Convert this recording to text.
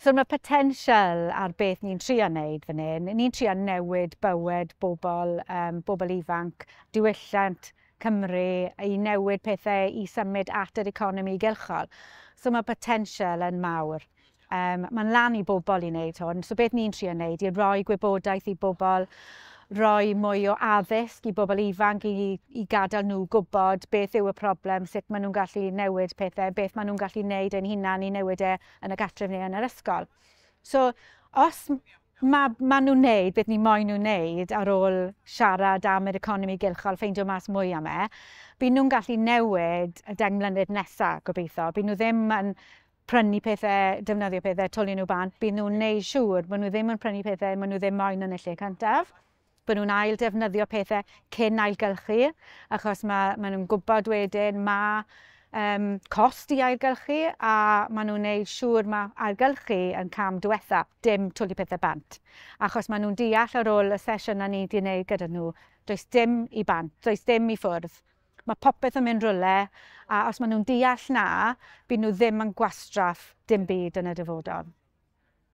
So mae potensial ar beth ni'n trio wneud fan hyn. Ni'n trio newid bywyd bobl, bobl ifanc, diwylliant Cymru, i newid pethau i symud at yr economi gylchol. So mae potensial yn mawr. Mae'n lan i bobl i wneud hwn. So beth ni'n trio wneud i roi gwybodaeth i bobl, roi mwy o addysg i bobl ifanc i gadael nhw gwybod beth yw y problem, sut maen nhw'n gallu newid pethau, beth maen nhw'n gallu wneud yn hunan i newid e yn y gartref neu yn yr ysgol. So, os ma nhw'n wneud beth ni moyn nhw'n wneud ar ôl siarad am yr economi gylchol, ffeindio mas mwy am e, bydd nhw'n gallu newid y 10 mlynedd nesaf, gobeithio. Bydd nhw ddim yn prynu pethau, defnyddio pethau, twlu nhw bant. Bydd nhw'n neud siŵr bod nhw ddim yn prynu pethau maen nhw ddim moyn yn y lle cyntaf. Bod nhw'n ail defnyddio pethau cyn ailgylchu, achos ma nhw'n gwybod wedyn mae cost i ailgylchu a maen nhw'n neud siŵr mae ailgylchu yn cam diwetha, dim twlu pethau bant. Achos maen nhw'n deall ar ôl y sesiwn na ni wedi wneud gyda nhw, does dim i bant, does dim i ffwrdd. Mae popeth yn mynd rhywle, a os maen nhw'n deall na, bydd nhw ddim yn gwastraff dim byd yn y dyfodol.